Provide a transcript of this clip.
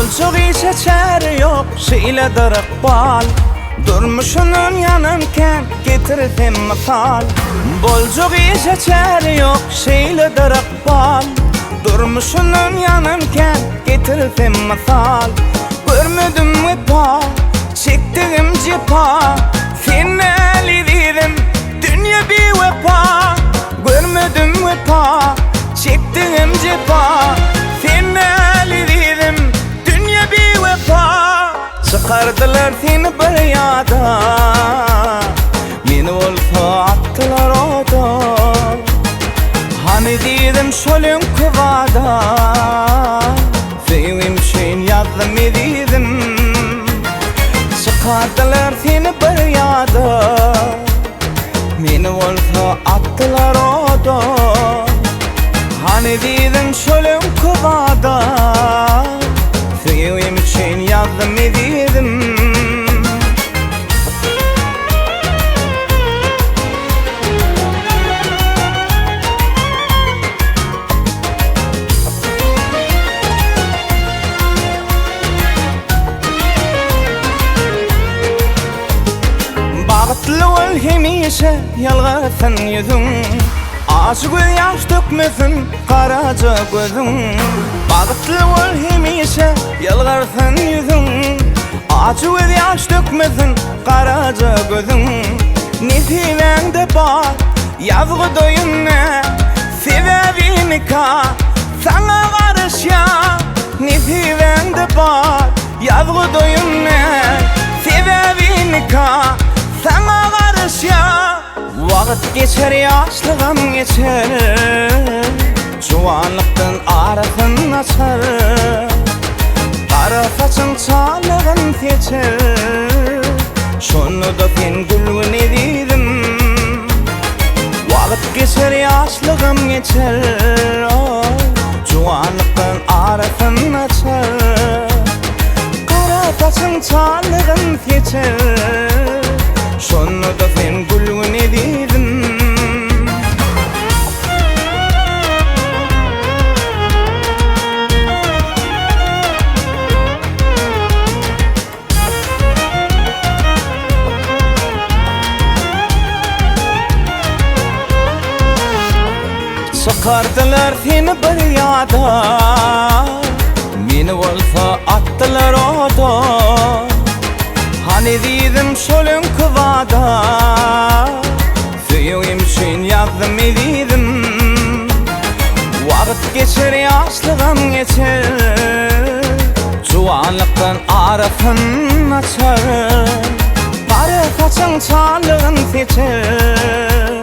Boljak işe çäre ýok, şeýledir ykbal. Durmuşyndan ýanan kän, getirsem mysal. Boljak işe çäre ýok, şeýledir ykbal. Durmuşyndan ýanan kän, getirsem mysal. Görmedim wepa, çekdigim jepa. Sen däl ezizim, dünýe biwepa. Görmedim wepa, çekdigim jepa. Sen däl ezizim, dünýe biwepa. Çykardylar seni bir ýada, Meni bolsa atdylar oda. Hany diýdim şol öňki wada, Söýgim üçin ýazdym ezizim. Çykardylar seni bir ýada, Meni bolsa atdylar oda. Hany diýdiň şol öňki wada, Söýgim üçin ýazdym ezizim. Bagtly bol hemişe ýalgarsyn ýüzüň Ajy göz ýaş dökmesin garaja gözüň Bagtly bol hemişe ýalgarsyn ýüzüň Ajy göz ýaş dökmesin garaja gözüň Nesibäňde bar ýazgyda ýünde Sebäbi nika saňa garaşýar Nesibäňde bar ýazgyda ýünde Sebäbi nika saňa garaşýar Wagt geçer ýaşlygam geçer Juwanlykdan arasyn açar Gara saçyň çalygyn seçer Şonda-da sen gülgün ezizim Wagt geçer ýaşlygam geçer Oý juwanlykdan arasyn açar Gara saçyň çalygyn seçer Şonda-da sen gülgün ezizim. Çykardylar seni bir ýada, Meni bolsa atdylar oda. Hany ezizim şol öňki wada, Söýgim üçin ýazdym ezizim. Wagt geçer ýaşlygam geçer, Juwanlykdan arasyn açar, Gara saçyň çalygyn seçer.